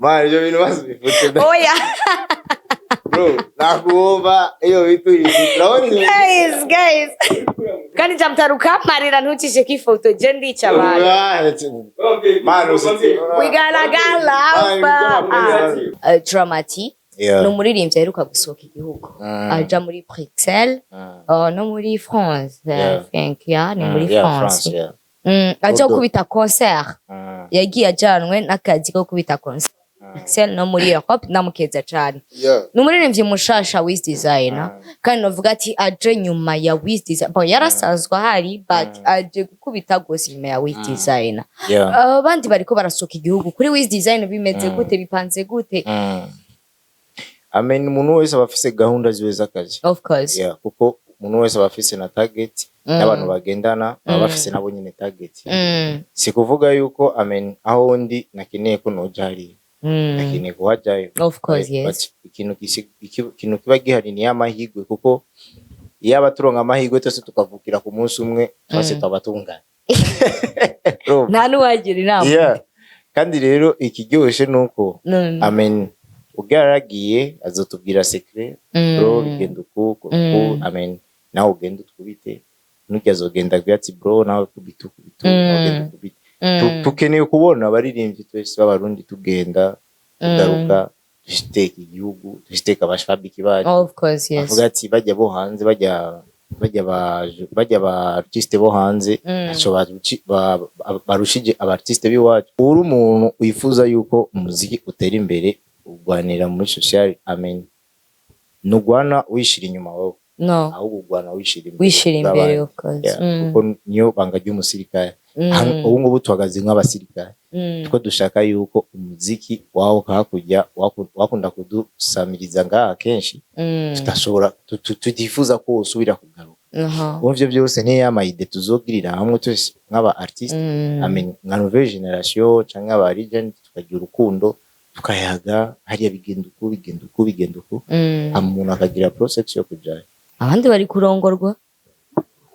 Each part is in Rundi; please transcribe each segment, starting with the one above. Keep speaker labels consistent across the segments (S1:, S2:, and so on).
S1: Man, ibyo bintu basubifute.
S2: Oya.
S1: Bro, nakuomba hiyo vitu urabona ibintu-
S2: Guys, guys, kandi Jamtara ukamparira ntucisheko ifoto, je ndica abantu.
S1: Man, usitse.
S2: We gonna get love. Dramati ni umuririmbyi aheruka gusohoka igihugu, aja muri Bruxelles, no muri France. I think, yeah, ni muri France. Aja
S1: Bordeaux.
S2: gukubita concert. Yagiye ajanwe n'akazi ko gukubita concert Bruxelles no muri Europe. Ndamukeza cane. Ni umuririmbyi mushasha, Wiz Designer, kandi novuga ati aje nyuma ya Wiz Designer. Bon, yarasanzwe ahari, but aje gukubita gose nyuma ya Wiz Designer. Abandi bariko barasohoka igihugu kuri Wiz Designer, bimeze gute? Bipanze gute?
S1: I mean, umuntu wese aba afise gahunda ziwe z'akazi.
S2: Of course.
S1: Yeah, kuko umuntu wese aba afise na target, n'abantu bagendana baba bafise nabo nyine target. Si kuvuga yuko, I mean, aho ndi nakeneye ko noja hariya, nakeneye kuhajayo.
S2: Of course.
S1: But ikintu kiba gihari ni amahirwe, kuko iyo aba turonka amahirwe twese tukavukira ku munsi umwe, twese twaba tungana. Urumva?
S2: Nta n'uwagira inama.
S1: Yeah. Kandi rero ikiryoshe ni uko, I mean, ubwo yaragiye azotubwira secret. Bro, bigenda uku uku. I mean, nawe ugenda utwubite, nujya azogenda agira ati: "Bro, nawe kubita ukubita." Nawe ugenda ukubite. Tukeneye kubona abaririmbyi twese b'Abarundi tugenda tugaruka, dushiteka igihugu, dushiteka abashabiki bacu.
S2: Of course, yes.
S1: Avuga ati bajya bo hanze, bajya ba artiste bo hanze, ntaco barushije aba artiste b'iwacu. Uri umuntu wifuza yuko umuziki utera imbere, urwanira muri social, I mean, ntugwana wishira inyuma wowe,
S2: No.
S1: ahubwo urwana wishira imbere
S2: Wishira imbere.
S1: bw'abandi.
S2: Of course.
S1: Yeah, kuko niyo banga ry'umusirikare. Ubu ngubu tuhagaze nk'abasirikare, kuko dushaka yuko umuziki wawo hakurya wakunda kudusamiriza ngaha kenshi, tudashobora tutifuza ko wosubira kugaruka. Ubu ivyo byose niyo ya ma idées tuzogirira hamwe twese nk'aba artiste, I mean, nka nouvelle génération canke aba legend, tukagira urukundo, tukayaga hariya bigenda uku, bigenda uku, bigenda uku. Hama umuntu akagira process yo kujayo.
S2: Abandi bari kurongorwa.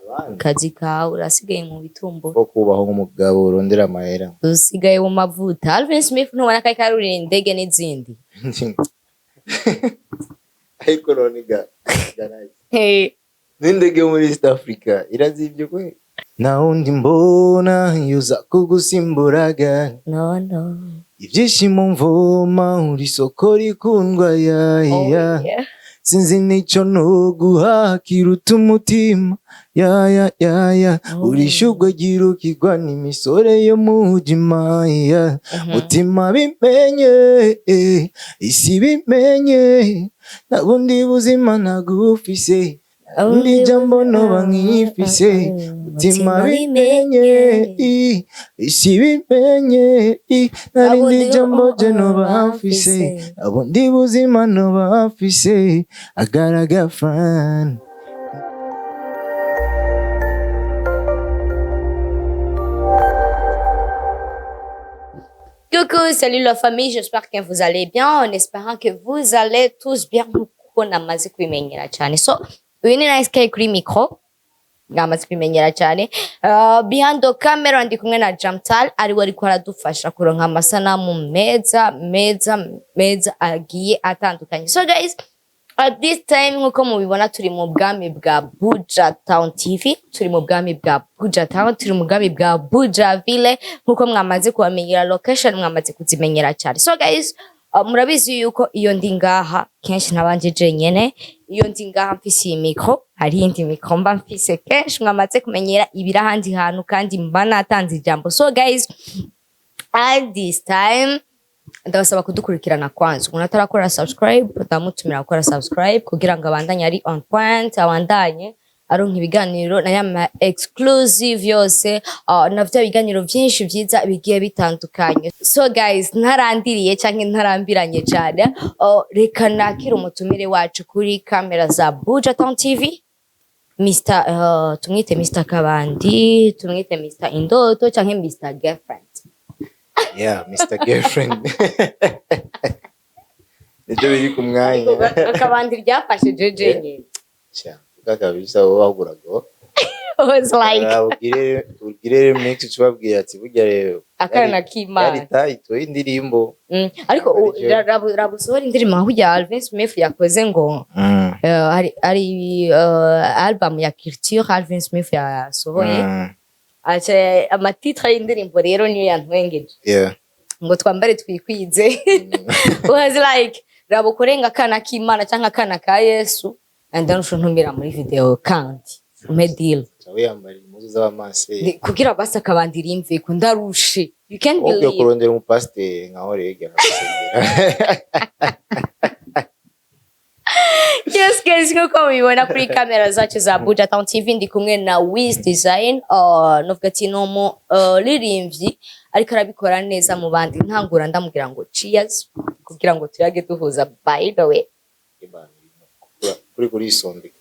S1: Abandi
S2: Kazi kawe urasigaye mu bitumbo.
S1: Ko kubaho nk'umugabo, urondera amahera.
S2: Usigaye mu mavuta. Alvin Smith ntubona ko ariko arurira indege n'izindi?
S1: Ariko none ga nice.
S2: Hey.
S1: N'indege yo muri East Africa irazivye kwe, nta wundi mbona yuza kugusimburaga.
S2: No.
S1: Ibyishimo mvoma uri isoko rikundwa ya
S2: Oh,
S1: ya.
S2: yeah.
S1: Sinzi nico noguha kiruta umutima ya ya ya ya.
S2: Oh.
S1: Uri shugwe ryirukirwa n'imisore yo mu jima ya. Mutima bimenye, isi bimenye, nta bundi buzima nagufise, undi jambo noba nkifise. Mutima bimenye, isi bimenye, nta rindi jambo je noba mfise, nta bundi buzima noba mfise. I got a girlfriend.
S2: Coucou, salut la famille, j'espère que vous allez bien, en espérant que vous allez tous bien nkuko namaze kubimenyera cyane. So, uyu ni Nice K kuri micro, mwamaze kubimenyera cyane. Behind the camera ndi kumwe na Jamtal, ariwe ariko aradufasha kuronka amasanamu meza meza meza agiye atandukanye. So guys, at this time nkuko mubibona turi mu bwami bwa Buja Town TV, turi mu bwami bwa Buja Town, turi mu bwami bwa Buja Ville, nkuko mwamaze kubamenyera, location mwamaze kuzimenyera cyane. So guys, murabizi yuko iyo ndi ngaha kenshi ntabanje jenyene. Iyo ndi ngaha mfise iyi micro, hari iyindi micro mba mfise kenshi mwamaze kumenyera ibiri ahandi hantu, kandi mba natanze ijambo. So guys, at this time ndabasaba kudukurikirana. Kwanza umuntu atarakora subscribe, ndamutumira gukora subscribe kugira ngo abandanye ari on point, abandanye aronka ibiganiro na yama exclusive yose, na vya biganiro vyinshi vyiza bigiye bitandukanye. So guys, ntarandiriye canke ntarambiranye cane, reka nakira umutumire wacu kuri kamera za Buja Town TV, Mr tumwite Mr Kabandi, tumwite Mr Indoto canke Mr Girlfriend.
S1: Yeah, Mr Girlfriend nibyo biri ku mwanya.
S2: Akabandi ryafashe jeje nyine.
S1: Sha, vuga kabisa, wowe waguraga.
S2: Was like
S1: Ugire remix, tubabwira ati burya rero
S2: akana
S1: yari
S2: k'Imana.
S1: Title y'indirimbo.
S2: Ariko
S1: Ari je.
S2: rabusohora indirimbo nka kurya Alvin Smith yakoze ngo hari album ya culture Alvin Smith yasohoye. Aca ama titre y'indirimbo rero niyo yantwengeje, ngo "Twambare twikwize". Was like, raba ukurenga akana k'Imana cyangwa akana ka Yesu, and then ushuntumira muri video kandi umpe deal.
S1: Wiyambarira impuzu z'abamaseri.
S2: Kugira basi akabandira imveko ndarushe, you can't
S1: Ubwo
S2: believe.
S1: Kurondera umupasiteri nkaho rege akagusengera.
S2: Yes guys, nkuko mubibona kuri kamera zacu za Buja Town TV, ndi kumwe na Wiz Design. Novuga ati ni umuririmbyi ariko arabikora neza mu bandi. Ntangura ndamubwira ngo cheers kugira ngo tuyage duhuza, by the way.
S1: Kuri kurisondeka.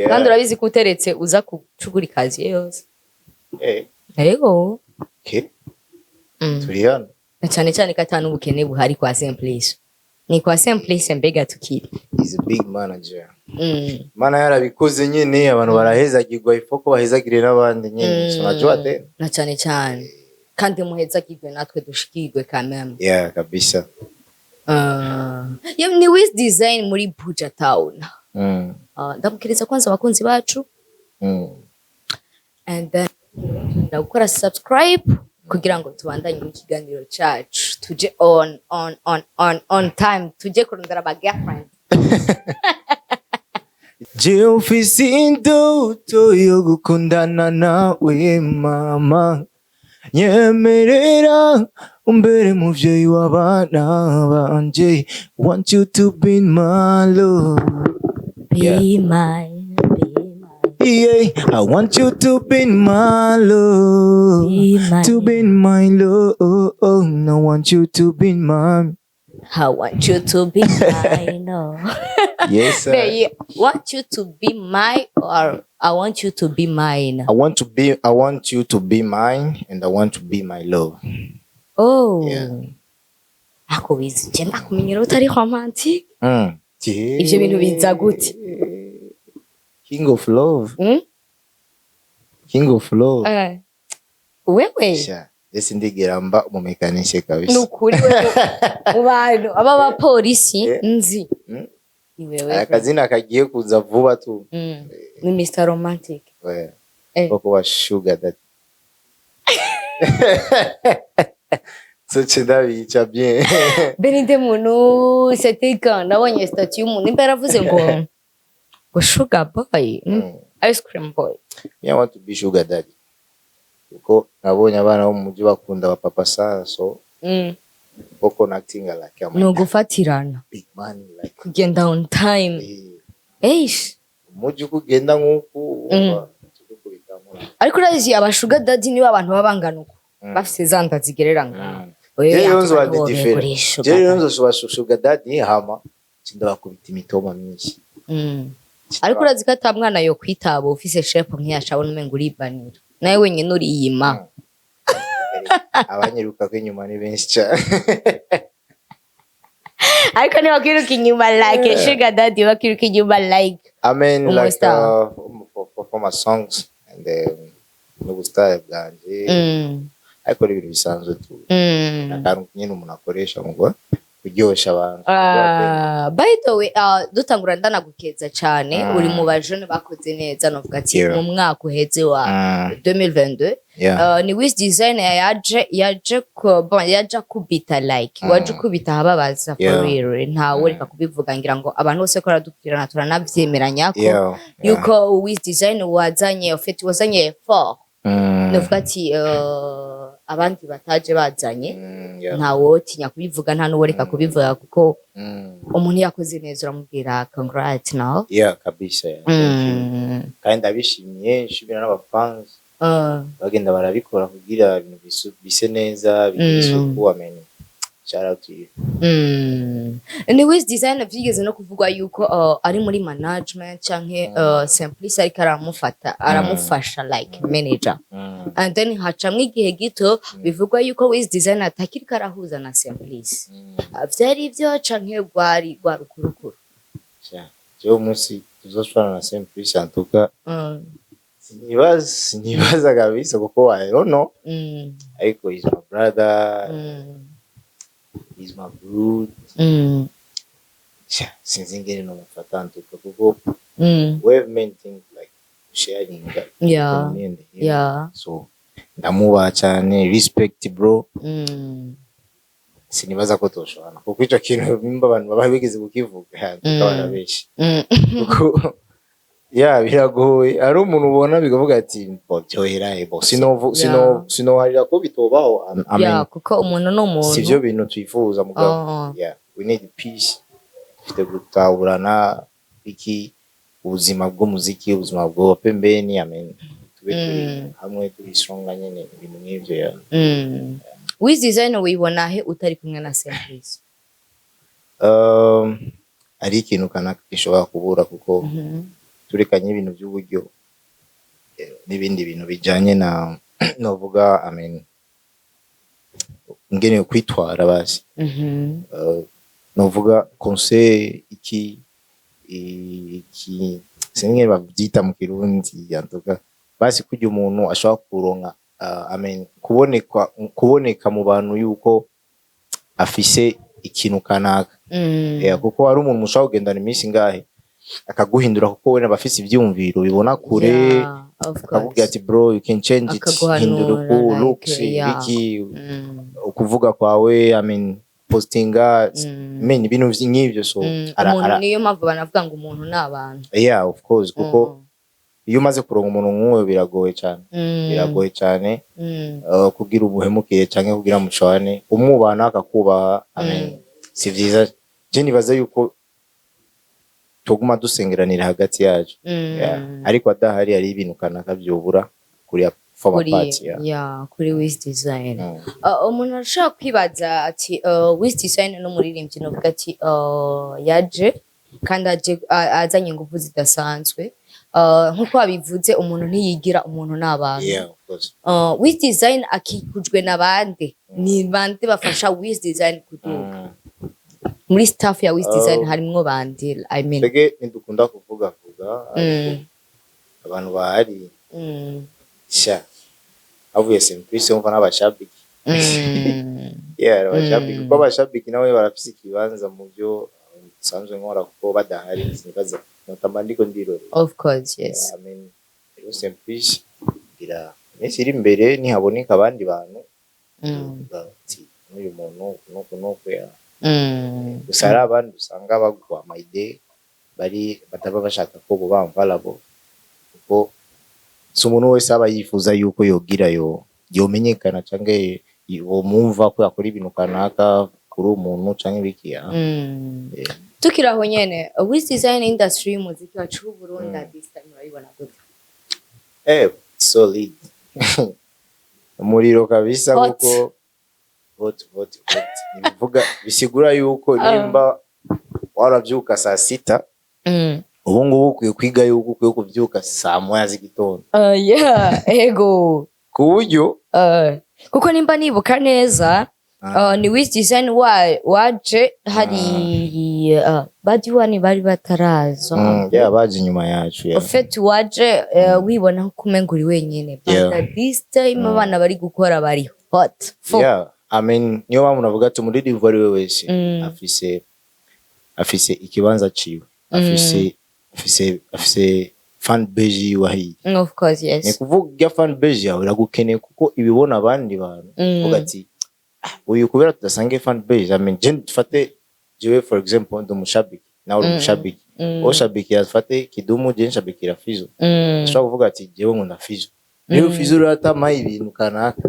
S2: Kandi urabizi ko uteretse uza kucugura ikaziye yose. Yego.
S1: Okay. Turi hano.
S2: Na cyane cyane ko atanu ubukene buhari kwa Simplice, ni kwa Simplice mbega tukiri.
S1: Is a big manager. Mana yarabikoze nyene, abantu barahezagirwa, ifoko bahezagire n'abandi nyene. So unajua tena.
S2: Na cyane cyane kandi muhezagirwe natwe dushikirwe kameme.
S1: Yeah, kabisa.
S2: Yo, ni Wiz Design muri Buja Town. Ndamukiriza kwanza abakunzi bacu and then ndagukora subscribe kugira ngo tubandanye n'ikiganiro cacu, tuje on time, tuje kurondera aba girlfriend.
S1: Je mfise indoto yo gukundana nawe mama, nyemerera umbere muvyeyi w'abana banje. Want you to be my love.
S2: Be mine, be mine.
S1: Yeah, I want you to be my love.
S2: Be mine.
S1: To be my love. I want you to be mine.
S2: I want you to be mine, no.
S1: Yes, sir.
S2: Babe, want you to be my or I want you to be mine?
S1: I want you to be mine and I want to be my love.
S2: Oh.
S1: Yeah.
S2: Ako bizi je ndakumenyera utari romantic. Ivyo bintu biza gute?
S1: King of love. King of love.
S2: Wewe.
S1: Sha, ese ndigera mba umumekanishe kabisa.
S2: Nukuri wewe mu bantu aba bapolisi nzi, ni wewe.
S1: Akazina kagiye kuza vuba tu.
S2: Ni Mr Romantic.
S1: We.
S2: Eh.
S1: Ko kuba sugar daddy. So ndabica bien.
S2: Benide muntu, c'était quand nabonye statut y'umuntu nimba yaravuze ngo sugar boy, ice cream boy.
S1: Me, I want to be sugar daddy. Kuko nabonye abana bo mu mujyi bakunda abapapa sana, so ko connecting like I'm
S2: Ni ugufatirana.
S1: big man like
S2: Kugenda on time. Eish.
S1: Umujyi uko ugenda nk'uku wumva tukukubitamo.
S2: Ariko urazi aba sugar daddy nibo abantu baba bangana uko, bafise za nda zigerera ngaho. Wewe
S1: Jewe rero nzoba
S2: yatuka
S1: ndi different.
S2: ntiwobegura sugar
S1: Jewe rero
S2: daddy.
S1: nzoba sugar daddy hama ndabakubita imitoma myinshi.
S2: Ariko urazi ko ata mwana yo kwitaba ufise shape nk'iyacu, abona umenga uribanira nawe wenyine uriyima.
S1: Abanyiruka ko inyuma ni benshi cyane.
S2: Ariko ntibakwiruka inyuma like sugar daddy, bakiruka inyuma like
S1: I mean, like
S2: umustar.
S1: For my songs and n'ubusitari bwanje, ariko ni ibintu bisanzwe tu. Akantu nyine umuntu akoresha mu kuryosha abantu.
S2: Ah, by the way, dutangura ndanagukeza cane. Uri mu bajene bakoze neza, novuga ati mu mwaka uheze wa 2022. Ni Wiz Design yaje ko bon yaje kubita like waje kubita ahababaza for real, ntawe reka kubivuga, ngira ngo abantu bose ko baradupfirana turanavyemeranya ko yuko Wiz Design wazanye ufite wazanye effort, novuga ati abandi bataje bazanye. Ntawotinya kubivuga, nta n'uworeka kubivuga, kuko umuntu yakoze neza uramubwira congrats, no?
S1: Yeah, kabisa, yeah. Thank you. Kandi ndabishimiye, nshimira n'abafans bagenda barabikora kugira ibintu bise neza, bigire isuku. I mean, shout out to you.
S2: Ni Wiz Design vyigeze no kuvugwa yuko ari muri management canke Simplice ariko aramufata, aramufasha like manager, and then hacamwo igihe gito bivugwa yuko Wiz Design atakiriko arahuza na Simplice. Vyari ivyo canke rwari rwa rukurukuru?
S1: Sha, jewe umunsi Tuzoshwana na Simplice, en tout cas sinibaza kabisa, kuko I don't know, ariko he's my brother, he's my blood. Sha, sinzi ingene nomufata en tout cas, kuko we have many things like sharing me and him. So ndamubaha cyane, respect bro. Sinibaza ko toshobora, kuko ico kintu nimba abantu baba bigeze kukivuga tuka barabesha, kuko ya biragoye. Ari umuntu ubona bikavuga ati bo byohera bo sinovu sino sinoharira ko bitobaho. I mean,
S2: Yeah, kuko umuntu ni umuntu.
S1: Sivyo bintu twifuza mugabo. Yeah, we need peace. Dufite gutaburana iki ubuzima bw'umuziki, ubuzima bwo pembeni. I mean, tube turi hamwe, turi strong nyene, ibintu nk'ivyo, yeah.
S2: Wiz Design wibona he utari kumwe na Simplice?
S1: Ari ikintu kanaka gishobora kubura, kuko turekanye ibintu by'uburyo n'ibindi bintu bijanye na novuga, I mean, ingene kwitwara basi. Novuga conseil iki sinzi bavyita mu Kirundi, antuka basi kurya umuntu ashobora kuronka I mean, kuboneka mu bantu yuko afise ikintu kanaka. Yeah, kuko hari umuntu mushobora kugendana iminsi ngahe akaguhindura, kuko we aba afise ivyiyumviro bibona kure.
S2: Yeah, of
S1: Akakubwira
S2: course.
S1: ati bro, you can change it,
S2: Akaguhanura,
S1: hindura uku
S2: like,
S1: looks, iki ukuvuga kwawe, I mean, postinga. I mean, ibintu nk'ivyo, so
S2: Umuntu niyo mpamvu banavuga ngo umuntu ni abantu.
S1: Yeah, of course, kuko iyo umaze kuronka umuntu nk'uwo biragoye cyane, biragoye cyane kugira ubuhemukiye canke kugira mushwane. Umwubana akakubaha, I mean, si vyiza. Je nibaza yuko tuguma dusengeranira hagati yacu. Yeah. Ariko adahari hari ibintu kanaka vyobura kuri former
S2: Kuri
S1: parts, yeah.
S2: Yeah, kuri Wiz Design. Umuntu arashobora kwibaza ati Wiz Design n'umuririmbyi novuga ati yaje kandi aje azanye ingufu zidasanzwe. Nkuko wabivuze, umuntu ntiyigira, umuntu n'abantu.
S1: Yeah, of course.
S2: Wiz Design akikujwe na bande? Ni bande bafasha Wiz Design kuduga? Muri staff ya Wiz Design harimwo bande, I mean?
S1: Twebwe ntidukunda kuvugavuga, ariko abantu bahari, sha, havuye Simplice wumva n'abashabiki. Yeah, abashabiki, kuko abashabiki nabo barafise ikibanza mu byo nsanzwe nkora, kuko badahari sinibaza notamba ndiko ndirorera.
S2: Of course, yes.
S1: I mean, rero Simplice ngira iminsi iri imbere nihaboneka abandi bantu uvuga ati n'uyu muntu nuku nuku ya. Gusa hari abandi usanga baguha ama idées bari bataba bashaka ko boba available, kuko si umuntu wese aba yifuza yuko yogira yo yomenyekana canke bomumva ko yakora ibintu kanaka kuri uwo muntu canke bikiya.
S2: Tukiri aho nyene, Wiz Design, industry y'umuziki wacu w'Uburundi at this time urayibona gute?
S1: Solid, umuriro kabisa.
S2: Hot.
S1: Kuko hot, hot, hot nibivuga bisigura yuko nimba waravyuka saa 6, ubu ngubu ukwiye kwiga yuko ukwiye kuvyuka saa 1 z'igitondo.
S2: Yeah, ego.
S1: Ku buryo
S2: Kuko nimba nibuka neza, ni Wiz Design waje hari Bad One bari bataraza.
S1: Yeah, baje inyuma yacu, yeah.
S2: Au fait waje wibona ko umenga uri wenyene, but at this time abana bari gukora bari hot.
S1: Yeah, I mean, niyo mpamvu navuga ati umuririmbyi uwo ari we wese afise ikibanza ciwe, afise fan base yiwe ahiye.
S2: Of course, yes.
S1: Ni kuvuga irya fan base yawe iragukeneye, kuko ibibona abandi bantu uvuga ati: "Ah, uyu kubera tudasangiye fan base." I mean, je dufate jewe for example, ndi umushabiki, nawe uri umushabiki. Wowe ushabikira dufate Kidumu, je nshabikira Fizo. Ushobora kuvuga ati jewe nkunda Fizo rero, Fizo rero atamaye ibintu kanaka,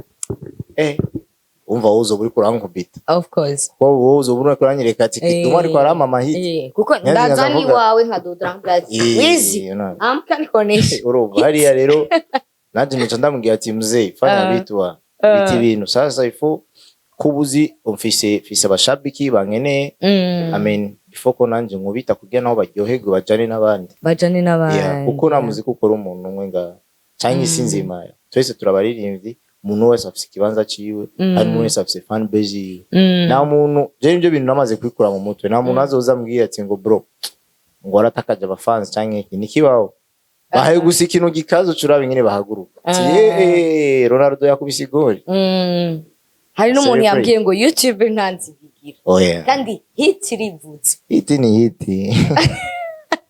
S1: umva wowe uzoba uriko urankubita.
S2: Of course.
S1: Kuko wowe uzoba uriko uranyereka ati Kidumu ariko arampa amahiti.
S2: Kuko
S1: Nyanza
S2: ndaza
S1: nkavuga-
S2: niwawe nkadodora nkavuga ati Wizi, amka nikoneshe.
S1: Urumva hariya rero nanje nca ndamubwira ati mzee, fanya vitu wa biti ibintu sasa ifu kubuzi mfise abashabiki bankeneye. I mean, before ko nanje nkubita kugira nabo baryoherwe bajane n'abandi.
S2: Bajane n'abandi.
S1: Yeah, kuko nta muziki ukora umuntu umwe nga canke isi nzima, twese turabaririmbyi, umuntu wese afise ikibanza ciwe, hari umuntu wese afise fan base yiwe. Nta muntu, je nivyo bintu namaze kwikura mu mutwe, nta muntu azoza ambwira ati ngo bro, Ngo waratakaje abafansi canke iki, nikibaho. Bahaye gusa ikintu gikaze, ucuraba ingene bahaguruka, ati: "Ronaldo yakubise igori."
S2: Hari n'umuntu
S1: Celebrate.
S2: yambwiye ngo YouTube nta nzigigira.
S1: Oya.
S2: Kandi hit irivutse.
S1: Hit ni hit,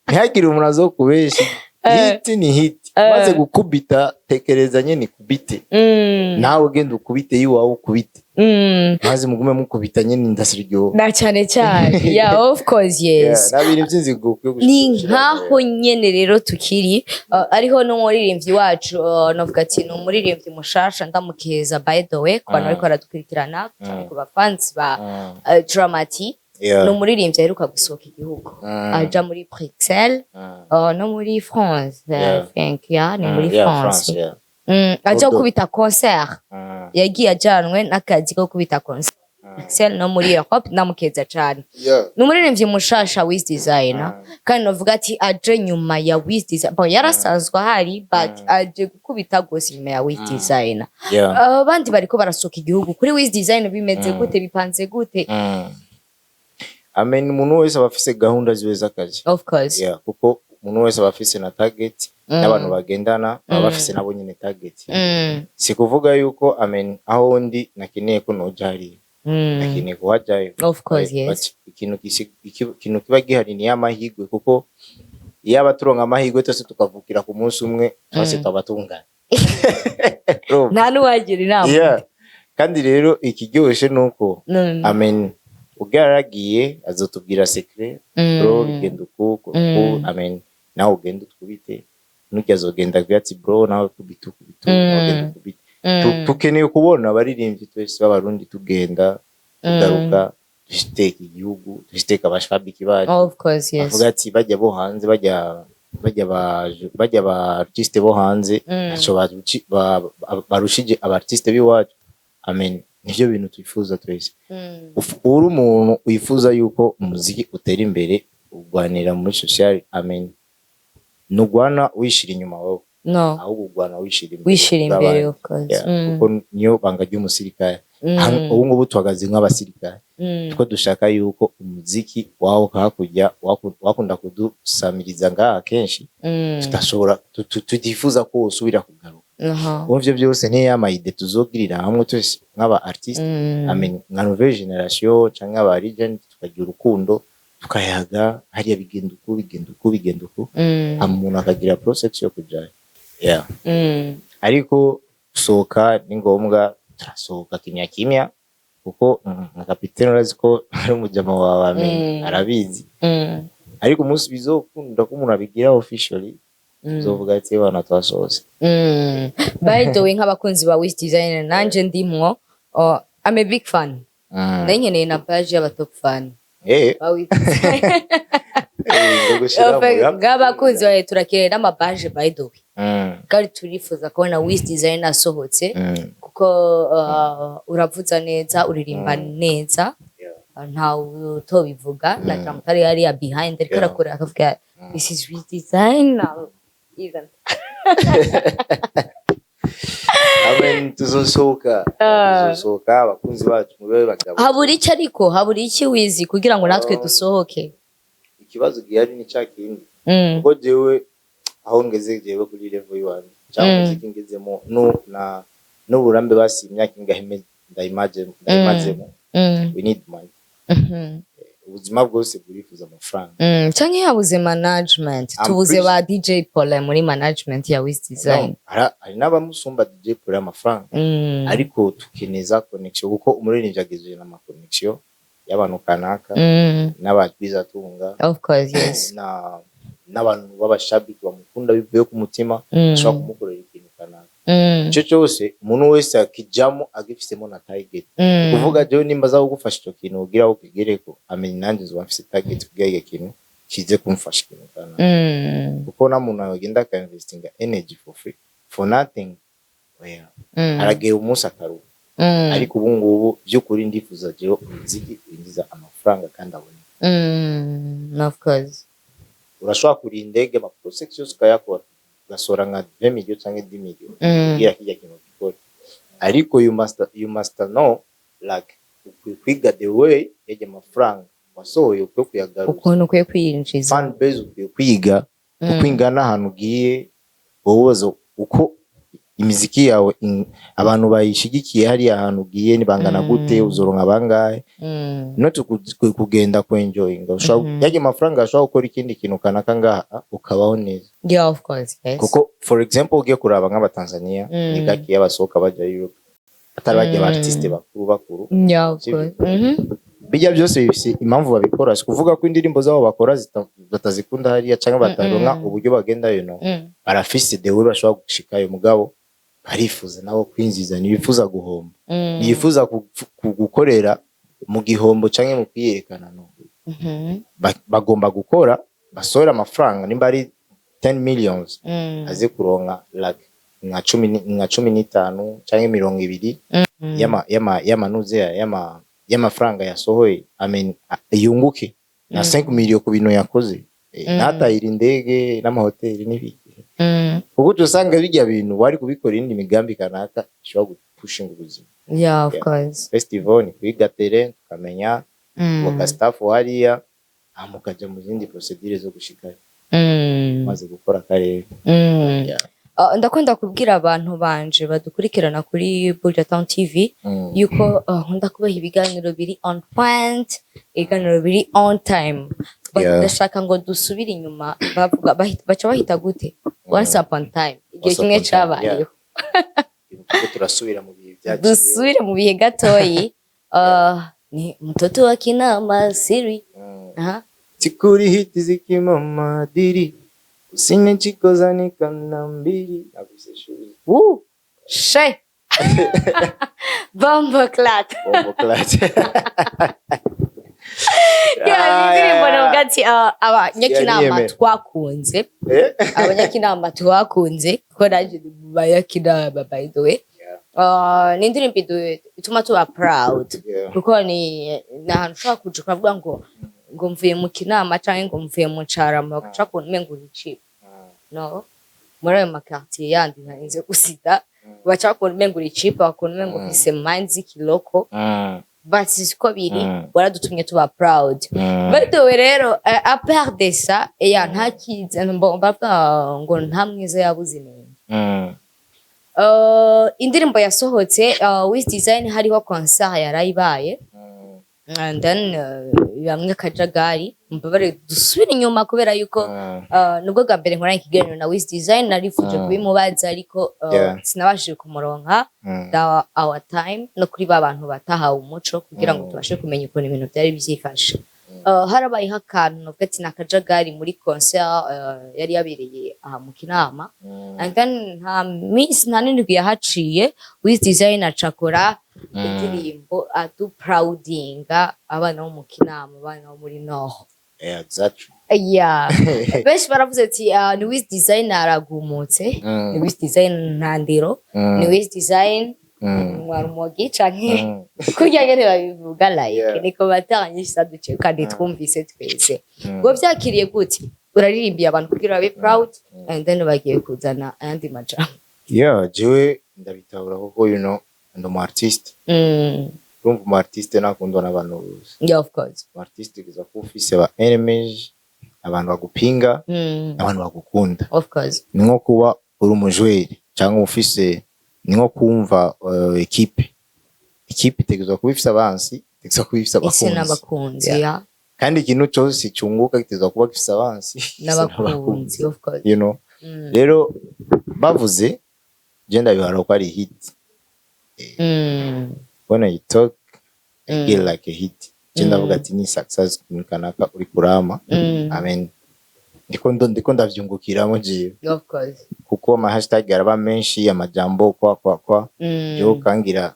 S1: ntihagire umuntu azokubesha. Hit ni hit. Maze gukubita, tekereza nyene ikubite. Nawe ugenda ukubite, iwawe ukubite, maze mugume mukubita nyene, ndasiryoha.
S2: Na cyane cyane, yeah, of course, yes.
S1: Nta bintu by'inzigo ukwiye
S2: Ni
S1: gushira.
S2: nkaho nyene rero tukiri ariho n'umuririmbyi wacu, navuga ati ni umuririmbyi mushasha, ndamukeza by the way ku bantu bariko baradukurikirana cyane, ku bafans ba Dramati. Ni umuririmbyi aheruka gusohoka igihugu, aja muri Bruxelles, no muri France, I think, yeah, ni muri
S1: Yeah,
S2: France.
S1: France, yeah.
S2: Aja
S1: Bordeaux.
S2: gukubita concert. Yagiye ajanwe n'akazi ko gukubita concert Bruxelles no muri Europe. Ndamukeza cane. Ni umuririmbyi mushasha, Wiz Designer, kandi novuga ati aje nyuma ya Wiz Designer. Bon, yarasanzwe ahari, but aje gukubita gose nyuma ya Wiz Designer. Abandi bariko barasohoka igihugu. Kuri Wiz Designer bimeze gute? Bipanze gute?
S1: I mean, umuntu wese aba afise gahunda ziwe z'akazi.
S2: Of course.
S1: Yeah, kuko umuntu wese aba afise na target, n'abantu bagendana baba bafise nabo nyene target. Si kuvuga yuko, I mean, aho ndi nakeneye ko noja hariya, nakeneye kuhajayo.
S2: Of course, yes.
S1: But ikintu kiba gihari ni amahirwe, kuko iyo aba turonka amahirwe twese tukavukira ku munsi umwe, twese twaba tungana. Urumva?
S2: Nta n'uwagira inama.
S1: Yeah. Kandi rero ikiryoshe nuko, I mean, ubwo yaragiye azotubwira secret: "Bro, bigenda uku uku." I mean, nawe ugenda utwubite, nujya azogenda agira ati: "Bro, nawe kubita ukubita." Nawe ugenda ukubite. Tukeneye kubona abaririmbyi twese b'Abarundi tugenda tugaruka, dushiteka igihugu, dushiteka abashabiki bacu.
S2: Of course, yes.
S1: Bavuga ati bajya bo hanze, bajya ba artiste bo hanze, ntaco barushije aba artiste b'iwacu. I mean, nivyo bintu twifuza twese. Uri umuntu wifuza yuko umuziki utera imbere, urwanira muri social, I mean, ntugwana wishira inyuma wowe,
S2: No.
S1: ahubwo urwana wishira imbere
S2: Wishira imbere,
S1: bw'abandi.
S2: of course.
S1: Yeah, kuko niyo banga ry'umusirikare. Ubu ngubu tuhagaze nk'abasirikare, two dushaka yuko umuziki wawo hakurya wakunda kudusamiriza ngaha kenshi, tudashobora tutifuza ko wosubira kugaruka. Ubu ivyo byose niyo ama idées tuzogirira hamwe twese nk'aba artiste, I mean, nka nouvelle génération canke aba legend, tukagira urukundo, tukayaga: hariya bigenda uku, bigenda uku, bigenda uku. Hama umuntu akagira process yo kujayo, yeah. Ariko gusohoka ni ngombwa, turasohoka kimya kimya, kuko nka kapitene urazi ko ari umujama wawe amenye, arabizi. Ariko umunsi bizokunda ko umuntu abigira officially, tuzovuga ati: "Bana, twasohotse."
S2: By the way, nk'abakunzi ba Wiz Designer, nanje ndimwo, I'm a big fan. Nari nkeneye na page y'aba top fan ba Wiz Designer.
S1: Ndagushiramo, ya.
S2: Nk'abakunzi bawe turakeneye n'amabaje, by the way. Kandi turifuza kubona Wiz Designer asohotse, kuko uravuza neza, uririmba neza. Ntawe utobivuga, na Dramutari hariya behind ariko arakora akavuga: "This is Wiz Designer even."
S1: Amen, tuzosohoka, tuzosohoka. Abakunzi bacu mube bagabo.
S2: Habura iki ariko? Habura iki, Wizi, kugira ngo natwe dusohoke?
S1: Ikibazo gihari ni ca kindi, kuko jewe aho ngeze, jewe kuri level yiwanje cyangwa umuziki ngezemo no na n'uburambe, basi imyaka ingahe ndayimazemo, we need money. Ubuzima bwose burifuza amafaranga.
S2: Canke habuze management?
S1: I'm
S2: Tubuze
S1: pretty-
S2: ba DJ Paul muri management ya Wiz Design.
S1: No, hari n'abamusumba DJ Paul amafaranga, ariko tukeneza connection, kuko umuririmbyi agizwe n'ama connection y'abantu kanaka, n'abagwizatunga,
S2: Of course, yes.
S1: na n'abantu b'abashabiki bamukunda bivuye ku mutima, bashobora kumukorera ikintu kanaka. Ico cyose umuntu wese akijamo agifisemo na target. Kuvuga jewe nimba aza kugufasha ico kintu kugira aho ukigereko, amenya nanjye nzoba mfise target kugira icyo kintu kize kumfasha ikintu kanaka, kuko na muntu agenda aka investinga energy for free, for nothing, oya. Aragera umunsi akaruha. Ariko ubu ngubu by'ukuri ndifuza jewe umuziki winjiza amafaranga kandi aboneka.
S2: Of course.
S1: Urashobora kuriha indege, ama process yose ukayakora, ugasohora nka 20 million cyangwa 10 million kugira kirya kintu gikore, ariko you must know, like, ukwiye kwiga the way yajya amafaranga. wasohoye ukwiye kuyagaruza.
S2: Ukuntu ukwiye kwinjiza.
S1: Fan base ukwiye kwiga uko ingana ahantu ugiye, wowe ubaza uko imiziki yawe abantu bayishigikiye hariya ahantu ugiye nibangana gute, uzoronka bangahe. Not kugenda kwenjoyinga. Yarya amafaranga ashobora gukora ikindi kintu kanaka ngaha ukabaho neza.
S2: Yeah, of course, yes.
S1: Kuko for example ugiye kuraba nk'Abatanzania, ni gake basohoka baja Europe atari bagiye aba artiste bakuru bakuru.
S2: Yeah, of
S1: Sivyo?
S2: course.
S1: Bijya byose bifise impamvu babikora. Si kuvuga ko indirimbo zabo bakora batazikunda hariya canke bataronka uburyo bagendayo, no. Barafise the way bashobora gushikayo, mugabo barifuza nabo kwinjiza, ntibifuza guhomba, ntibifuza gukorera mu gihombo canke mu kwiyerekana, no. Bagomba gukora basohora amafaranga, nimba ari 10 millions, aze kuronka like nka 15 canke 20 y'amanuze y'amafaranga yasohoye, I mean, yunguke na 5 million ku bintu yakoze. Ntatahira indege n'amahoteli n'ibiki, kuko usanga bijya bintu wari kubikora iyindi migambi kanaka ishobora gupushinga ubuzima.
S2: Yeah, of course.
S1: Festival ni kwiga terrain, tukamenya kubaka staff hariya, hama ukaja mu zindi procedure zo gushikayo maze gukora akarere. Yeah.
S2: Ndakunda kubwira abantu banje badukurikirana kuri Buja Town TV yuko nkunda kubaha ibiganiro biri on point, ibiganiro biri on time. But ndashaka ngo dusubire inyuma, bavuga baca bahita gute, once upon time, igihe
S1: Once
S2: kimwe
S1: upon time,
S2: cabayeho.
S1: Kuko turasubira mu bihe byaciye.
S2: Dusubire mu bihe gatoyi. Ni mtoto wa Kinama siri. Aha.
S1: Tikuri hiti zikimama diri usine chikozani kana mbili nakuse shuri.
S2: Woo! She bomboclaat.
S1: Bomboclaat.
S2: Yeah, indirimbo navuga ati abanyakinama
S1: Yanyemera.
S2: twakunze.
S1: Eh?
S2: Abanyakinama twakunze, kuko nanjye ndi mu banyakinama, by the way. Ni indirimbo ituma tuba proud, kuko ni ahantu ushobora kuja ukavuga ngo mvuye mu Kinama canke ngo mvuye mu Carama, bagaca kubona umengo uri cheap. No muri ayo makartier yandi ntarinze gusida, baca bakubona umengo uri cheap, bakubona umengo ufise mind z'ikiloko, but siko biri. Waradutumye tuba proud. By the way rero, à part de ça, eya ntakize mbavuga ngo nta mwiza yabuze inenge. Indirimbo yasohotse, Wiz Design, hariho concert yarayibaye, and then bamwe akajagari. Mbabare dusubire inyuma kubera yuko nubwo bwa mbere nkoranye ikiganiro na Wiz Design, narifuje kubimubaza, ariko sinabashije kumuronka. Da our time no kuri ba bantu batahawe umuco kugira ngo tubashe kumenya ukuntu ibintu byari byifashe. Harabayeho akantu navuga ati ni akajagari muri concert yari yabereye aha mu Kinama, and then nta minsi nta n'indwi yahaciye, Wiz Design acakora indirimbo aduproudinga abana bo mu Kinama, abana bo muri Nord.
S1: Yeah, exactly.
S2: Yeah. Benshi baravuze ati ni Wiz Design aragumutse, ni Wiz Design nta ndero, ni Wiz Design mwarumogi canke kurya nyene babivuga, like ni commentaire nyinshi zaduciye kandi twumvise twese. Ngo vyakiriye gute? Uraririmbiye abantu kugira babe proud, and then bagiye kuzana ayandi majambo.
S1: Yeah, jewe ndabitahura kuko ndi umu artiste. Urumva umu artiste nakundwa n'abantu bose.
S2: Yeah, of course.
S1: Umu artiste uza kuba ufise aba enemies, abantu bagupinga, abantu bagukunda.
S2: Of course.
S1: Ni nko kuba uri umujweri cyangwa ufise, ni nko kumva équipe itegerezwa kuba ifise abansi, itegerezwa kuba ifise
S2: isi
S1: abakunzi.
S2: N'abakunzi.
S1: Yeah. Kandi ikintu cyose cyunguka gitegerezwa kuba gifise abansi, gifise
S2: N'abakunzi, of course.
S1: Rero bavuze, je ndabiharura ko ari hit. When you talk, I get like a hit. Je ndavuga ati ni success kanaka uri kurama. I mean, ndiko ndavyungukiramo jewe,
S2: Of course.
S1: kuko ama hashtag araba menshi, amajambo kwa kwa kwa, jewe kangira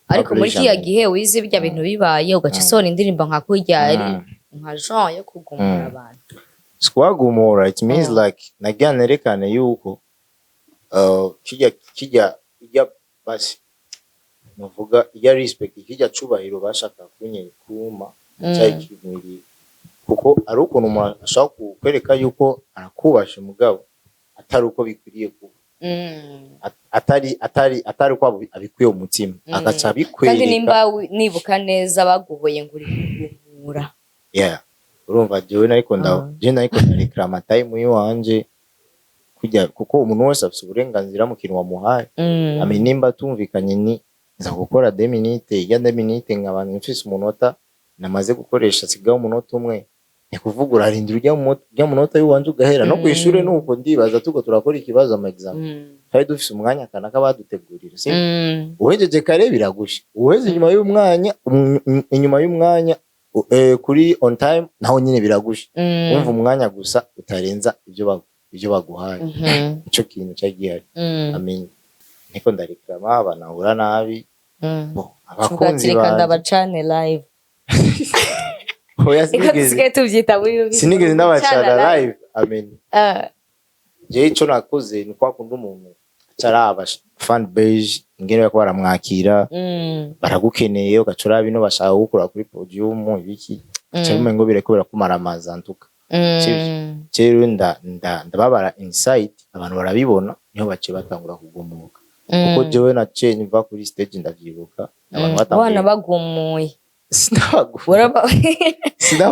S2: Ariko muri
S1: publish
S2: kiriya
S1: and-
S2: gihe wize bijya bintu bibaye, ugaca usohora indirimbo nka kurya, ari nka genre yo kugumura abantu.
S1: Squagumura, it means like nagira nerekane yuko kijya ijya basi nuvuga ijya respect, kijya cubahiro bashaka kunye kuma cyari kimwiri, kuko ari ukuntu umuntu ashobora kukwereka yuko arakubashe, mugabo atari uko bikwiriye kuba, atari uko abikuye mu mutima, agaca
S2: Kandi
S1: abikwereka.
S2: nimba nibuka neza, baguhoye ngo uri kugumura.
S1: Yeah, urumva jewe nariko nda jewe nariko ndareklama time yiwanje kujya, kuko umuntu wese afise uburenganzira mu kintu wamuhaye. Ame nimba tumvikanye ni nza gukora 2 minutes, ijya 2 minutes nkaba mfise umunota namaze gukoresha, sigaho umunota umwe, ni kuvuga urarindira ujya munota w'iwanje ugahera. No kw'ishure nuko, ndibaza tuko turakora ikibazo, ama examen, twari dufise umwanya kanaka badutegurira, si uhejeje kare biragusha, uheze inyuma y'umwanya, inyuma y'umwanya, kuri on time naho nyine biragusha. Wumva umwanya gusa utarenza ibyo baguhaye. Nico kintu cyari gihari. Amen, niko ndareklama, banahura nabi. Bo, abakunzi
S2: reka
S1: banje
S2: ndabacane live.
S1: Oya,
S2: Reka
S1: sinigeze
S2: dusigaye tubyita muri
S1: sinigeze ndabacana live. Amen. Jewe ico nakoze ni kwa kundi umuntu acaraba fan base ingene bariko baramwakira, baragukeneye, ugaca uraba ino bashaka kugukura kuri podium ibiki, uca bimengo bireko birakumaramaza ntuka. Sivyo? Jewe ndababara inside, abantu barabibona, niho baciye batangura kugumuka, kuko jewe naciye mva kuri stage, ndavyibuka, abantu batanguye
S2: Abana bagumuye.
S1: Sinabaguye.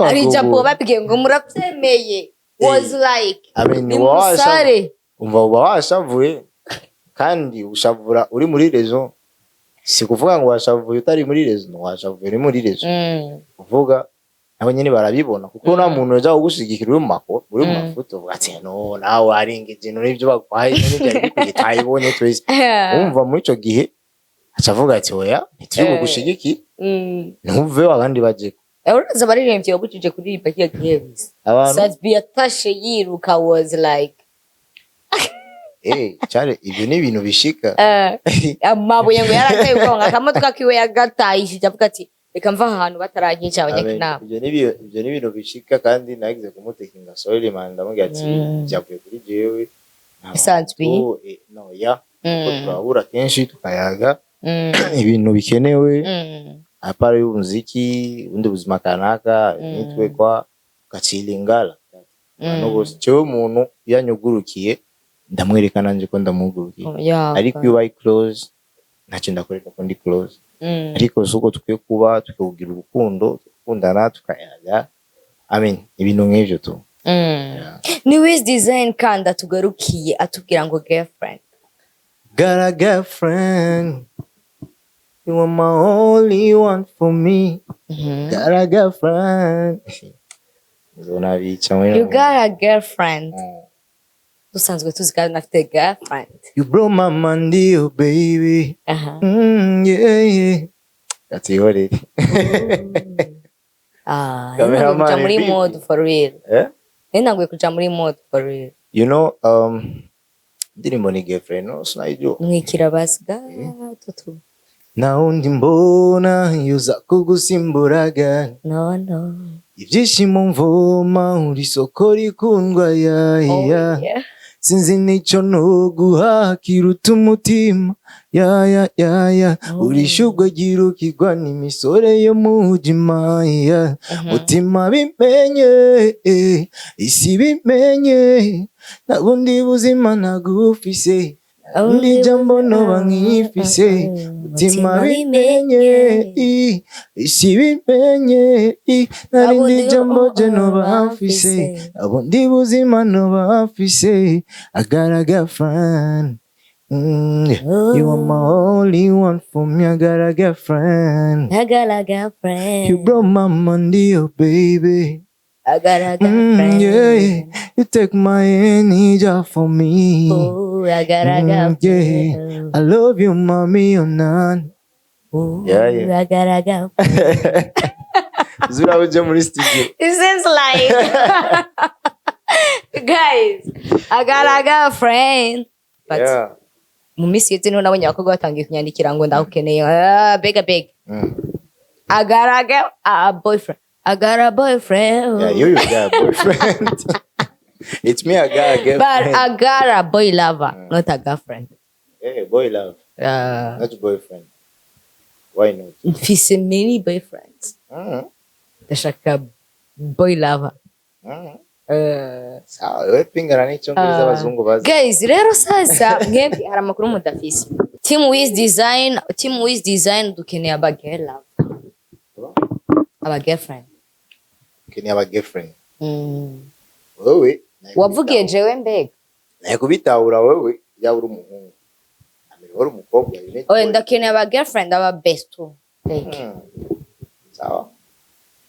S2: Hari ijambo
S1: Sinabaguye.
S2: babwiye ngo murabyemeye, was like
S1: I mean,
S2: ni
S1: uba
S2: musare.
S1: Umva, uba washavuye, kandi ushavura uri muri raison. Si kuvuga ngo washavuye utari muri raison, washavuye uri muri raison. Kuvuga nabo nyene barabibona, kuko nta muntu yaja kugushigikira uri mu mako, uri mu mafoto, uvuga ati no nawe arengeje, no n'ibyo baguhaye n'ibyo bikwiye twayibonye twese. Umva, muri ico gihe aca avuga ati oya, ntituri bugushigikire, ntuveho abandi bajeko.
S2: Uraza abaririmbyi wabujije kuririmba kiya gihe gusa.
S1: Abantu
S2: Sat-B yatashe yiruka, was like
S1: Cyare ibyo ni ibintu bishika.
S2: Amabuye ngo yarateye ubwoba, akamodoka kiwe yagatayishije, avuga ati reka mva aha hantu bataranyica abanyakinama.
S1: Ibyo ni ibintu bishika, kandi nagize kumutekinga sorry man, ndamubwira ati byavuye kuri jewe. Nta
S2: Isanzwe.
S1: bantu, no ya kuko turahura kenshi tukayaga ibintu bikenewe, à part y'umuziki, ubundi buzima kanaka, nitwe kwa gacilingala abantu bose. Jewe umuntu iyo anyugurukiye ndamwereka nanje ko ndamugurukiye, ariko iyo ubaye close ntacyo ndakwereka ko ndi close. Ariko si uko tukwiye kuba, tukagira urukundo, tugakundana, tukayaga, I mean, ibintu nk'ivyo tu. Yeah.
S2: Ni Wiz Design kandi atugarukiye atubwira ngo girlfriend.
S1: Got a girlfriend, you are my only one for me. Got a girlfriend. Nzonabica muri
S2: You got a girlfriend, dusanzwe tuzi kandi nafite girlfriend.
S1: You blow my mind, oh baby. Yeah. Katihorere.
S2: Ah,
S1: Cameraman
S2: ntanguye kuja muri
S1: vipi?
S2: mode for real.
S1: Eh?
S2: Ntanguye kuja muri mode for real.
S1: You know, ndirimbo ni girlfriend, no sinayijua.
S2: Mwikira basi gato tu.
S1: Na undi mbona yuza kugusimburaga.
S2: No.
S1: Ibyishimo mvoma uri soko rikundwa ya
S2: Oh,
S1: ya.
S2: yeah.
S1: Sinzi n'icyo noguha kiruta umutima ya ya ya ya. Uri shugwe ryirukirwa n'imisore yo mu jima ya mutima, bimenye, isi bimenye, nta bundi buzima nagufise, undi jambo noba nkifise. Mutima bimenye, isi bimenye, nta rindi jambo je noba mfise, nta bundi buzima noba mfise. I got a girlfriend. Yeah. You are my only one for me. I got a girlfriend.
S2: I got a girlfriend.
S1: You blow my mind, oh baby.
S2: I got a girlfriend.
S1: Yeah, you take my energy for me.
S2: Oh, I got a girlfriend.
S1: Yeah. I love you, mommy, or not.
S2: Oh,
S1: Yeah.
S2: I got a girlfriend.
S1: Zura uje muri studio.
S2: It seems like, guys, I got a girlfriend. But mu minsi yose niho nabonye abakobwa batangiye kunyandikira ngo ndagukeneye. Ah, bega bega. I got a girl, a boyfriend. I got a boyfriend.
S1: Yeah, you got a boyfriend. It's me, I got a girlfriend.
S2: But I got a boy lover, not a girlfriend.
S1: Hey, boy love, not boyfriend. Why not?
S2: Mfise many boyfriends. Ndashaka boy lover.
S1: Sawa, wewe pingana n'icyongereza abazungu bazi.
S2: Guys, rero sasa mwebwe hari amakuru mudafise. Team Wiz Design, Team Wiz Design, dukeneye aba girl lover. Aba girlfriend.
S1: Ukeneye aba girlfriend. Wewe
S2: Wavugiye jewe mbega?
S1: Naye kubitahura wewe yaba uri umuhungu, amere uri umukobwa, you need
S2: Oya,
S1: to-
S2: ndakeneye aba girlfriend, aba besto, like.
S1: Sawa,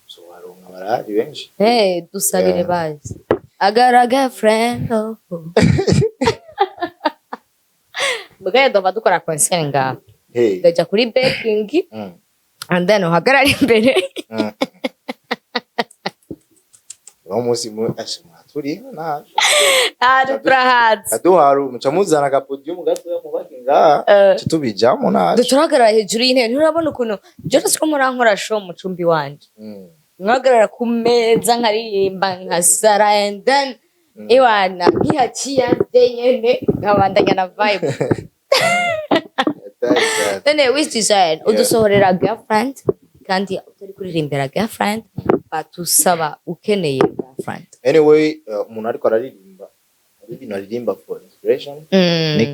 S1: so waronka, barahari benshi.
S2: Hey, dusabire.
S1: Yeah.
S2: Bazi I got a girlfriend, oh. Mbega ndova dukora concert ngaha.
S1: Hey.
S2: Ndaja kuri backing and then uhagarara imbere.
S1: Uno munsi asha mwaturiho nabi.
S2: Ah, turahazi.
S1: Aduharu muca muzana aka podium gatoya mubake ngaha. Tuca tubijamo nabi.
S2: Turahagarara hejuru y'intebe. Nturabona ukuntu Jonas ko murankora show mu cumbi wanje, nkahagarara ku meza, nkaririmba, nkasara, and then iwana nkihaciya nyene nkabandanya na vibe.
S1: Hatari sana.
S2: None Wiz Design, udusohorera girlfriend kandi utari kuririmbira girlfriend, batusaba ukeneye girlfriend.
S1: Anyway, umuntu ariko araririmba, hari ibintu aririmba for inspiration.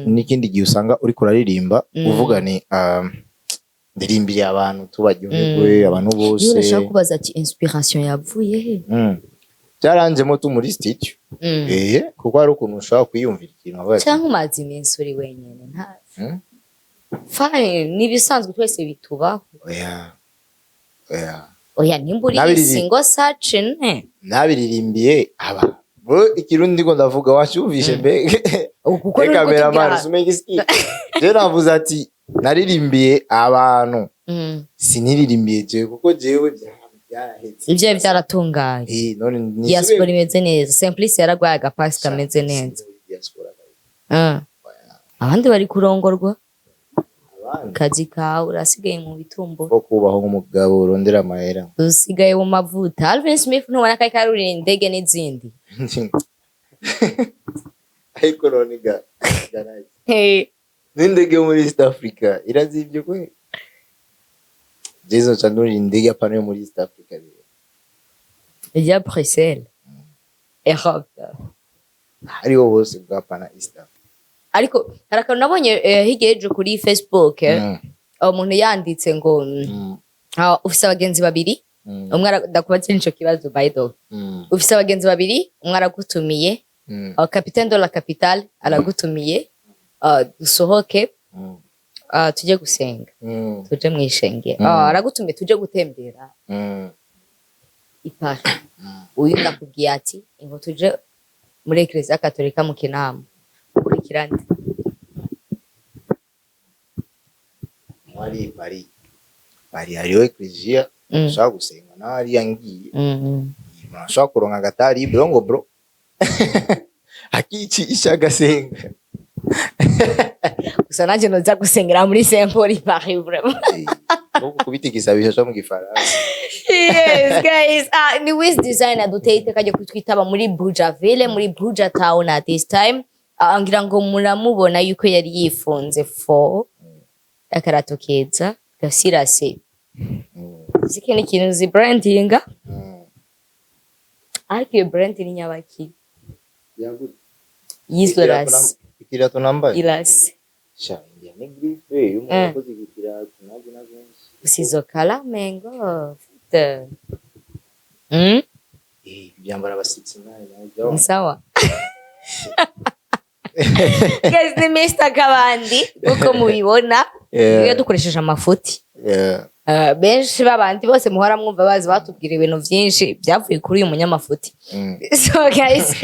S1: N'ikindi gihe usanga uriko uraririmba uvuga ni ndirimbiriye abantu tubaryoherwe, abantu
S2: Iyo
S1: bose.
S2: Urashaka kubaza ati inspiration yavuye he?
S1: Byaranjemo tu muri studio. Kuko hari ukuntu ushobora kwiyumvira ikintu ukavuga ati,
S2: Cyangwa umaze iminsi uri wenyine, nta fine, ni ibisanzwe, twese bitubaho.
S1: Oya, oya.
S2: Oya, nimba uri single searching, ne.
S1: Nabiririmbiye aba bro, ikirundi ndiko ndavuga wacyumvishe mbega?
S2: Kuko uri
S1: Cameraman
S2: kutubwira
S1: sumenga isi je navuze ati naririmbiye abantu, siniririmbiye jewe, kuko jewe byarahetse.
S2: Ibyo byaratunganye.
S1: None nisubire-
S2: Diaspora imeze neza. Simplice yaragwaye agapasi kameze neza.
S1: Diaspora.
S2: Abandi bari kurongorwa.
S1: Abandi
S2: Kazi kawe urasigaye mu bitumbo.
S1: ko kubaho nk'umugabo urondera amahera.
S2: Usigaye mu mavuta. Alvin Smith ntubona ko ariko arurira indege n'izindi?
S1: Ariko none ga nice.
S2: Hey.
S1: N'indege yo muri East Africa irazivye kwe. Jason candurira indege apana yo muri East Africa rero.
S2: Ijya Bruxelles, Europe.
S1: Hariho hose bwapana East Africa.
S2: Ariko hari akantu nabonye hirya y'ejo kuri Facebook, umuntu yanditse ngo ufise abagenzi babiri, umwe ndakubaza nico kibazo, by the way. Ufise abagenzi babiri, umwe aragutumiye, capitaine de la capitale aragutumiye, dusohoke, tujye gusenga, tuje mw'ishengero. Aragutumiye tuje gutembera i Paris. Uyu ndakubwiye ati ngo tuje muri Eklezia Katolika mu Kinama. Ukurikira nde?
S1: Wari Paris, Paris hariho eklezia ushobora gusenga naho hariya ngiye. Umuntu ashobora kuronka agatari bro, ngo bro akicisha agasenga.
S2: Gusa nanjye noza gusengera muri Saint Paul i Paris, vraiment.
S1: No gukubita igisabisho cyo mu Gifaransa.
S2: Yes guys, ni Wiz Designer duteye iteka ryo kutwitaba muri Buja Ville, muri Buja Town at this time. Ngira ngo muramubona yuko yari yifunze fo akarato keza gasirase. Zike ni ikintu zi brandinga, ariko iyo brand ni nyabaki yizwe rasi?
S1: Ikirato nambaye?
S2: Irasi.
S1: Sha india ni griffe y'umuntu wakoze iki kirato nabyo na benshi.
S2: Usizo kala mengo fite.
S1: Byambara aba 69 nabyo.
S2: Ni sawa guys, ni Mr Kabandi uko mubibona. Iyo dukoresheje amafuti, benshi babandi bose muhora mwumva bazi batubwira ibintu byinshi byavuye kuri uyu munyamafuti. So guys,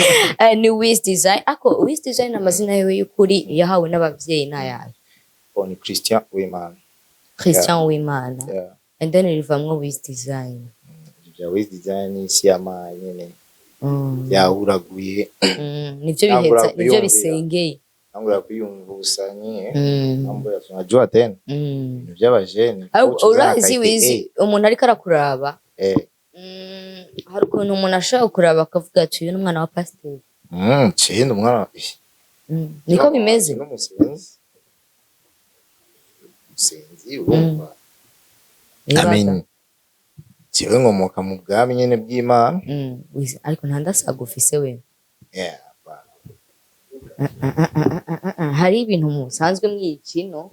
S2: ni Wiz Design. Ako Wiz Design, amazina yiwe y'ukuri yahawe n'abavyeyi n'ayahe?
S1: Oh, ni Christian Uwimana.
S2: Christian Uwimana.
S1: Yeah.
S2: And then rivamwo Wiz Design.
S1: Bya Wiz Design isi yamaye nyene yahuraguye.
S2: Nivyo
S1: Nangura
S2: biheza nivyo
S1: kuyumvira.
S2: bisengeye.
S1: Nangura kwiyumva ubusa nyine. Mambo ya tunajua tena ibintu by'abajene.
S2: Ariko
S1: Coach uzana
S2: urazi
S1: akayite,
S2: Wiz, umuntu ariko arakuraba, hari ukuntu umuntu ashobora kuraba akavuga ati uyu ni umwana wa pasiteri.
S1: Cenda umwana.
S2: Niko bimeze.
S1: N'umusenzi. Umusenzi urumva.
S2: Nibaza.
S1: Amen. Jewe nkomoka mu bwami nyene bw'Imana.
S2: Wiz, ariko nta ndasaga ufise we.
S1: Yeah, ba.
S2: Ah, ah, ah, ah, ah, ah. Hari ibintu musanzwe mwikino.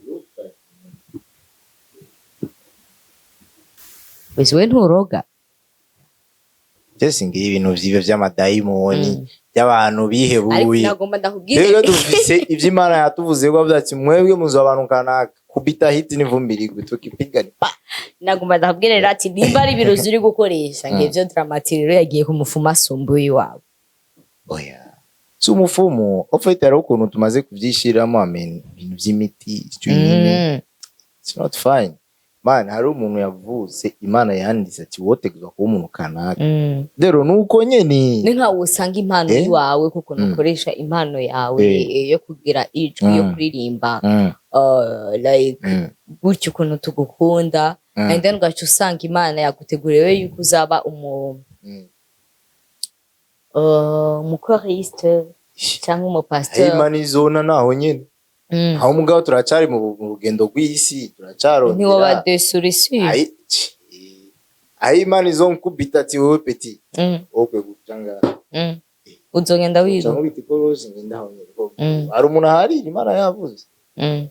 S2: Wiz, we nturoga?
S1: Je singira ibintu vy'ivyo vy'amadayimoni by'abantu
S2: Ariko
S1: bihebuye.
S2: nagomba ndakubwire.
S1: Rero dufise ivyo Imana yatuvuze ko avuze ati: "Mwebwe muzo abantu kanaka kubita hiti n'ivumbi rigwe tukipiga ni pa."
S2: Nagomba ndakubwire rero ati nimba ari ibirozi uri gukoresha, ngivyo Drama-T rero yagiye ku mufumu asumbuye iwawe.
S1: Oya, si umufumu. Au fait, hariho ukuntu tumaze kuvyishiramo, amen, ibintu vy'imiti icyo nyine. It's not fine, man. Hari umuntu yavutse, Imana yanditse ati: "Wotegezwa kuba umuntu kanaka." Rero nuko nyene.
S2: Ni nkaho usanga impano iwawe, kuko nukoresha impano yawe yo kugira ijwi, yo kuririmba, like gutyo ukuntu tugukunda, and then ugaca usanga Imana yaguteguriwe yuko uzaba umuchoriste cyangwa umupasteur.
S1: Imana izona naho nyene. Aho mugabo turacari mu rugendo rw'isi, turacarondera.
S2: Ntiwoba desurisi.
S1: Aho Imana izonkubita ati: "Wowe petit, wowe kuja ngaha."
S2: Uzogenda wiga.
S1: Nkubita ikorosi ngenda aho nyene. Hari umuntu ahari Imana yavuze.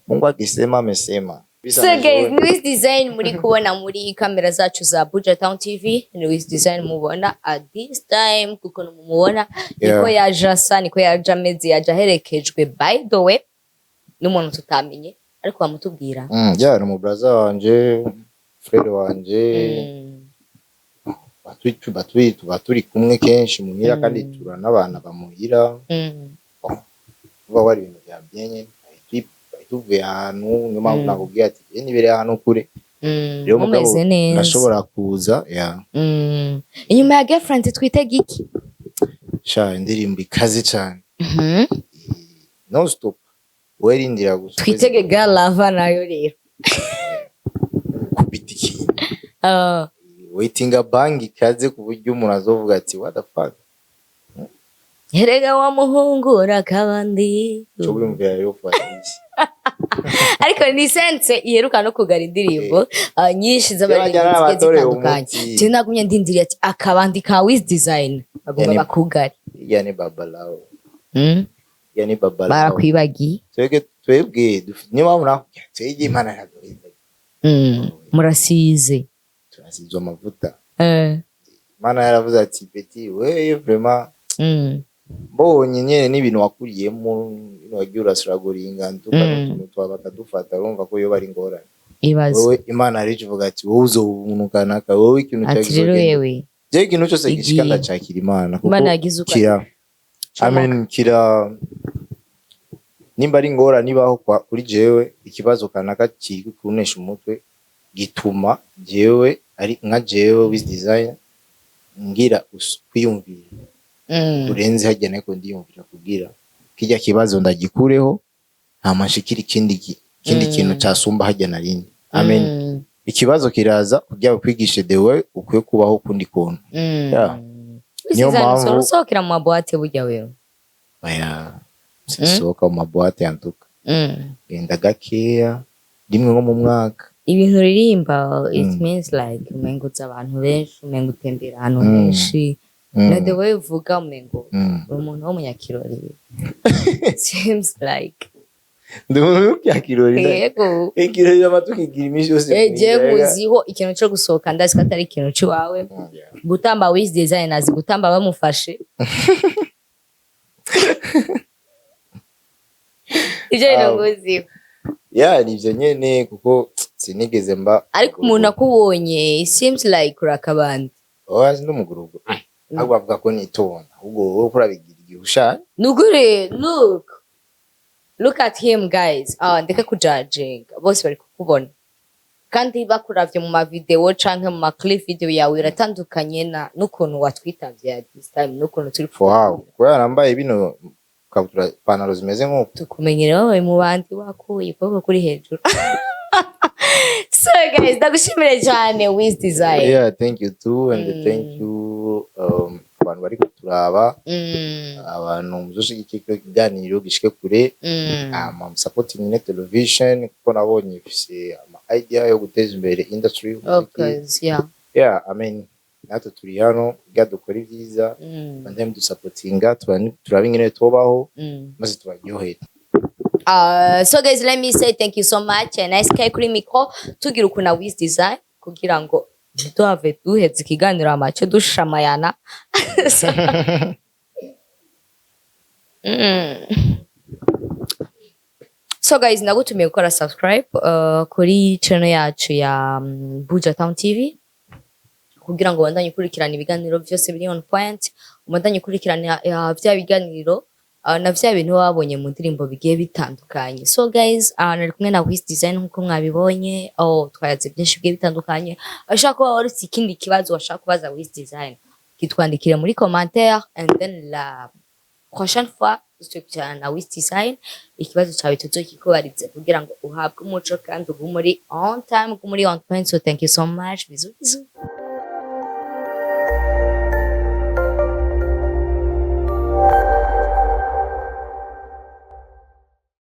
S1: Mungu akisema, amesema.
S2: So guys, ni Wiz Design muri kubona muri kamera zacu za Buja Town TV. Ni Wiz Design mubona at this time, kuko mumubona niko yaje asa, niko yaje ameze, yaje aherekejwe, by the way, n'umuntu tutamenye, ariko bamutubwira.
S1: Yeah, ni umubraza wanje, frère wanje. Tuba turi kumwe kenshi muhira, kandi turanabana bamuhira. Kuba wari ibintu bya bien, tuvuye ahantu, niyo mpamvu nakubwiye ati: "Je nibereye ahantu kure." Rero mugabo
S2: Mumeze neza.
S1: ndashobora kuza, yeah.
S2: Inyuma ya Girlfriend twitega iki?
S1: Sha, indirimbo ikaze cyane, non stop, werindira gusa.
S2: Twitege Girl Lover nayo rero?
S1: Kubita ikintu. Waiting a bang ikaze ku buryo umuntu azovuga ati: "What the fuck?"
S2: Erega wa muhungu urakabandi.
S1: Cyo wiyumvira rero Fabrice.
S2: Ariko ni sense iheruka no kugara indirimbo nyinshi z'abaririmbyi
S1: Byabajyana
S2: zigiye
S1: n'abatoreye
S2: zitandukanye.
S1: umuti.
S2: Je nagumye ndindiriye ati akabandi ka Wiz Design bagomba bakugare.
S1: Irya ni babalao. Irya ni babalao.
S2: Barakwibagiye.
S1: Twebwe niyo mpamvu nakubwira, twebwe Imana iraduheza.
S2: Murasize.
S1: Turasizwe amavuta. Imana yaravuze ati: "Petit, wewe vraiment, mbonye nyene n'ibintu wakuriyemo, ibintu wagiye urasuraguringa ntuka n'utuntu twa bakadufata, urumva ko yoba ari ingorane."
S2: Ibaze.
S1: Wowe Imana arico ivuga ati: "Wowe uzoba umuntu kanaka, wowe ikintu
S2: Ati
S1: cyawe
S2: rero
S1: kizogenda."
S2: wewe
S1: Jewe ikintu cyose gishika
S2: Igiye.
S1: ndacakira Imana, kuko
S2: Imana yagize uko
S1: kira, I mean, kira nimba ari ingorane ibaho kuri jewe, ikibazo kanaka kiri kunesha umutwe gituma jewe ari nka jewe Wiz Design ngira kwiyumvira kurenze harya, nako ndiyumvira kugira kijya kibazo ndagikureho, hama nshikire ikindi kintu casumba harya narindi. I mean, ikibazo kiraza kugira kwigishe the way ukwiye kubaho ukundi kuntu. Yeah. Niyo
S2: Niyo mpamvu usohokera mu maboîte burya wewe?
S1: Oya, sisohoka mu maboîte yantuka. Genda gakeya, rimwe nko mu mwaka.
S2: Ibintu uririmba, it means like umengo uzi abantu benshi, umengo utembera ahantu henshi, na the way uvuga umengo uri umuntu w'umunyakirori, seems like.
S1: Ndi umuntu w'umunyakirori?
S2: Yego.
S1: Ikirori ama tukigira iminsi yose.
S2: Je nkuziho ikintu co gusohoka, ndazi ko atari ikintu c'iwawe.
S1: Yeah.
S2: Gutamba, Wiz Design azi gutamba bamufashe. Ivyo bintu nguziho.
S1: Yeah, nivyo nyene, kuko sinigeze mba.
S2: Ariko umuntu akubonye, it seems like urakabandi.
S1: Oya, ndi umugurugu, ahubwo bavuga ko nitonda, ahubwo wowe uriko urabigira igihe ushaje.
S2: Nukuri, look at him, guys. Ah, ndeke kujajinga, bose bari kukubona kandi bakuravye mu mavideo canke mu maclip. Video yawe iratandukanye na n'ukuntu watwitavye at this time n'ukuntu turi
S1: For how? Kubera nambaye bino kabutura, ipantaro zimeze nk'uko.
S2: Tukumenyere wabaye mu bandi, wakuye ukuboko kuri hejuru. So guys, ndagushimire cyane, Wiz Design.
S1: Yeah, thank you too, and thank you ku bantu bari kuturaba, abantu muzoshigikira kino kiganiro gishike kure, hama supporting ne television, kuko nabonye ifise ama idea yo guteza imbere industry
S2: Of
S1: y'umuziki.
S2: course, yeah.
S1: Yeah, I mean, natwe turi hano kugira dukore ibyiza, bandanye mudusapotinga, turabe ingene tubaho, maze tubaryohere.
S2: So guys, let me say thank you so much. And SK kuri micro, tugira ukuna Wiz Design kugira ngo Ntituhave duheza ikiganiro amace dushamayana. So guys, ndagutumiye gukora subscribe kuri channel yacu ya Buja Town TV kugira ngo ubandanye ukurikirana ibiganiro byose biri on point, ubandanye ukurikirana vya biganiro na vya bintu wabonye mu ndirimbo bigiye bitandukanye. So guys, nari kumwe na Wiz Design nkuko mwabibonye. Oh, twayaze byinshi bigiye bitandukanye. Ashaka kuba wari ufite ikindi kibazo washaka kubaza Wiz Design, kitwandikire muri commentaire, and then la prochaine fois tuzokwicarana na Wiz Design, ikibazo cyawe tuzokikubarize kugira ngo uhabwe umuco kandi ugume muri on time, ugume muri on point. So thank you so much, bisous bisous.